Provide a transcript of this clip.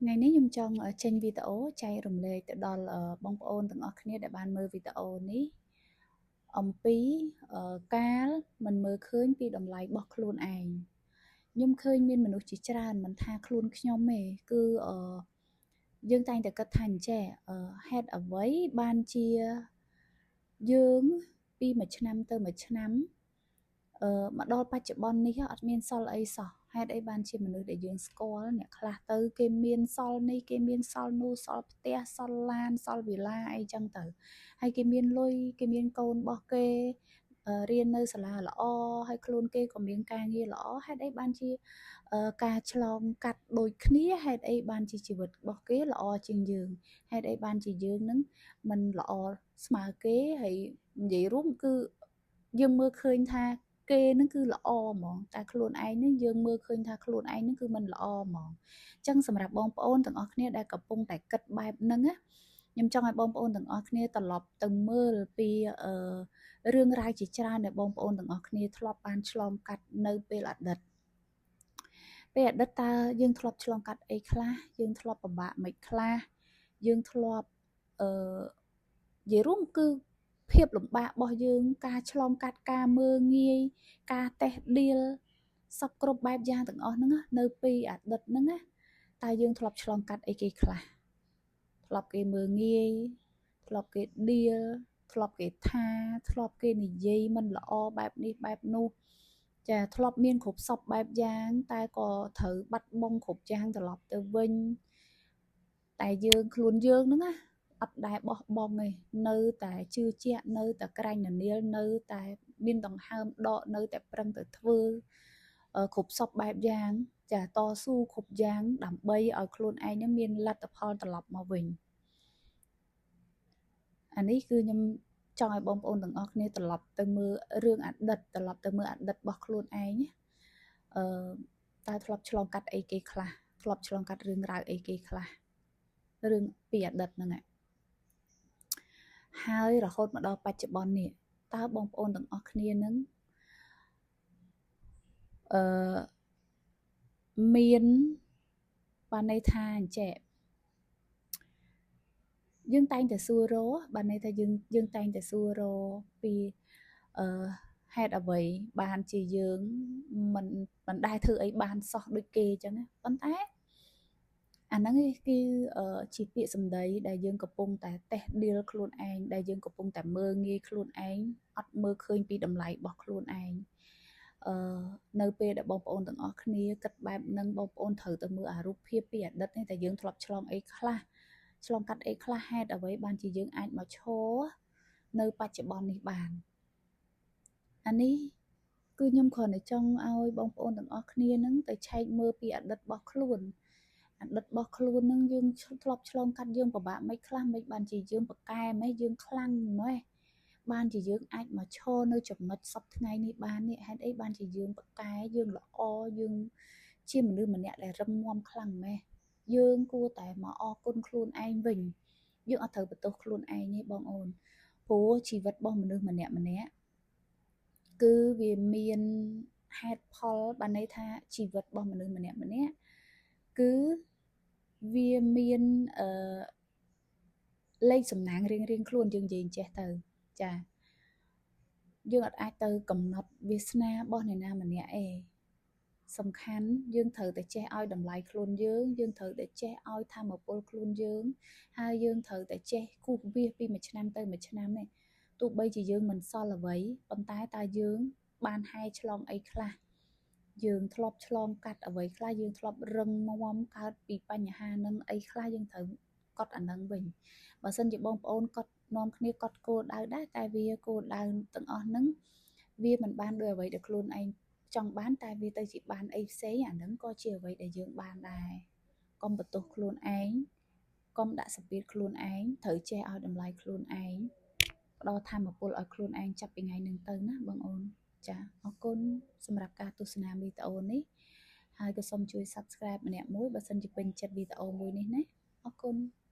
ថ្ងៃនេះខ្ញុំចង់ចេញវីដេអូចែករំលែកទៅដល់បងប្អូនទាំងអស់គ្នាដែលបានមើលវីដេអូនេះអំពីកាលមិនមើលឃើញពីតម្លៃរបស់ខ្លួនឯងខ្ញុំឃើញមានមនុស្សជាច្រើនមិនថាខ្លួនខ្ញុំទេគឺយើងតែងតែគិតថាអញ្ចេះហេតុអ្វីបានជាយើងពីមួយឆ្នាំទៅមួយឆ្នាំមកដល់បច្ចុប្បន្ននេះអត់មានសល់អីសោះហេតុអីបានជាមនុស្សដែលយើងស្គាល់អ្នកខ្លះទៅគេមានសល់នេះគេមានសល់នោះសល់ផ្ទះសល់ឡានសល់វិឡាអីចឹងទៅហើយគេមានលុយគេមានកូនរបស់គេរៀននៅសាលាល្អហើយខ្លួនគេក៏មានការងារល្អហេតុអីបានជាការឆ្លងកាត់ដូចគ្នាហេតុអីបានជាជីវិតរបស់គេល្អជាងយើងហេតុអីបានជាយើងនឹងមិនល្អស្មើគេហើយនិយាយរួមគឺយើងមើលឃើញថាគេនឹងគឺល្អហ្មងតែខ្លួនឯងនឹងយើងមើលឃើញថាខ្លួនឯងនឹងគឺមិនល្អហ្មងអញ្ចឹងសម្រាប់បងប្អូនទាំងអស់គ្នាដែលកំពុងតែគិតបែបហ្នឹងណាខ្ញុំចង់ឲ្យបងប្អូនទាំងអស់គ្នាត្រឡប់ទៅមើលពីរឿងរ៉ាវជាច្រើនដែលបងប្អូនទាំងអស់គ្នាធ្លាប់បានឆ្លងកាត់នៅពេលអតីតពេលអតីតតើយើងធ្លាប់ឆ្លងកាត់អីខ្លះយើងធ្លាប់ពិបាកមិនខ្លះយើងធ្លាប់និយាយរួមគឺភាពលំបាករបស់យើងការឆ្លងកាត់ការមើលងាយការតេះដៀលសពគ្រប់បែបយ៉ាងទាំងអស់ហ្នឹងនៅពីអតីតហ្នឹងណាតើយើងធ្លាប់ឆ្លងកាត់អីគេខ្លះធ្លាប់គេមើលងាយធ្លាប់គេដៀលធ្លាប់គេថាធ្លាប់គេនិយាយមិនល្អបែបនេះបែបនោះចាធ្លាប់មានគ្រប់សពបែបយ៉ាងតែក៏ត្រូវបាត់បង់គ្រប់យ៉ាងត្រឡប់ទៅវិញតែយើងខ្លួនយើងហ្នឹងណាអត់ដែរបោះបង់ទេនៅតែជឿជាក់នៅតែក្រាញ់ននាលនៅតែមានដង្ហើមដកនៅតែប្រឹងទៅធ្វើគ្រប់សពបែបយ៉ាងចាតស៊ូគ្រប់យ៉ាងដើម្បីឲ្យខ្លួនឯងនឹងមានលទ្ធផលត្រឡប់មកវិញអានេះគឺខ្ញុំចង់ឲ្យបងប្អូនទាំងអស់គ្នាត្រឡប់ទៅមើលរឿងអតីតត្រឡប់ទៅមើលអតីតរបស់ខ្លួនឯងអឺតើធ្លាប់ឆ្លងកាត់អីគេខ្លះធ្លាប់ឆ្លងកាត់រឿងរ៉ាវអីគេខ្លះរឿងពីអតីតហ្នឹងហើយរហូតមកដល់បច្ចុប្បន្ននេះតើបងប្អូនទាំងអស់គ្នានឹងអឺមានបានន័យថាអញ្ចេះយើងតែងតែសួររបានន័យថាយើងតែងតែសួររពីហេតុអ្វីបានជាយើងមិនដែលធ្វើអីបានសោះដូចគេអញ្ចឹងណាប៉ុន្តែអាហ្នឹងគឺជាពាក្យសម្ដីដែលយើងកំពុងតែតេះដៀលខ្លួនឯងដែលយើងកំពុងតែមើលងាយខ្លួនឯងអត់មើលឃើញពីតម្លៃរបស់ខ្លួនឯងនៅពេលដែលបងប្អូនទាំងអស់គ្នាគិតបែបហ្នឹងបងប្អូនត្រូវទៅមើលអារូបភាពពីអតីតនេះតែយើងធ្លាប់ឆ្លងអីខ្លះឆ្លងកាត់អីខ្លះហេតុអ្វីបានជាយើងអាចមកឈរនៅបច្ចុប្បន្ននេះបានអានេះគឺខ្ញុំគ្រាន់តែចង់ឲ្យបងប្អូនទាំងអស់គ្នានឹងទៅឆែកមើលពីអតីតរបស់ខ្លួនអតីតរបស់ខ្លួននឹងយើងធ្លាប់ឆ្លងកាត់យើងពិបាកមិនខ្លះមិនបានជាយើងប្រកែម៉េះយើងខ្លាំងម៉េះបានជាយើងអាចមកឈរនៅចំណុចសពថ្ងៃនេះបាននេះហេតុអីបានជាយើងប្រកែយើងល្អយើងជាមនុស្សម្នាក់ដែលរឹងមាំខ្លាំងម៉េះយើងគួរតែមកអរគុណខ្លួនឯងវិញយើងអត់ត្រូវបន្ទោសខ្លួនឯងទេបងអូនព្រោះជីវិតរបស់មនុស្សម្នាក់ម្នាក់គឺវាមានហេតុផលបានន័យថាជីវិតរបស់មនុស្សម្នាក់ម្នាក់គឺវាមានអឺលេខសំណាងរៀងៗខ្លួនយើងនិយាយចេះទៅចាយើងអត់អាចទៅកំណត់វាសនារបស់អ្នកណាម្នាក់ឯងសំខាន់យើងត្រូវតែចេះឲ្យតម្លៃខ្លួនយើងយើងត្រូវតែចេះឲ្យធម៌ពលខ្លួនយើងហើយយើងត្រូវតែចេះគូសវាសពីមួយឆ្នាំទៅមួយឆ្នាំឯងទោះបីជាយើងមិនសល់អ្វីប៉ុន្តែតើយើងបានហែឆ្លងអីខ្លះយើងធ្លាប់ឆ្លងកាត់អ្វីខ្លះយើងធ្លាប់រឹងមាំកើតពីបញ្ហានឹងអីខ្លះយើងត្រូវកត់អានឹងវិញបើសិនជាបងប្អូនកត់នាំគ្នាកត់គោលដៅដែរតែវាគោលដៅទាំងអស់ហ្នឹងវាមិនបានដោយអ្វីដែលខ្លួនឯងចង់បានតែវាទៅជាបានអីផ្សេងអាហ្នឹងក៏ជាអ្វីដែលយើងបានដែរកុំបន្ទោសខ្លួនឯងកុំដាក់សម្ពាធខ្លួនឯងត្រូវចេះឲ្យតម្លៃខ្លួនឯងផ្ដល់ធម៌ពលឲ្យខ្លួនឯងចាប់ពីថ្ងៃហ្នឹងទៅណាបងអូនចាអរគុណសម្រាប់ការទស្សនាវីដេអូនេះហើយក៏សូមជួយ Subscribe ម្នាក់មួយបើសិនជាពេញចិត្តវីដេអូមួយនេះណាអរគុណ។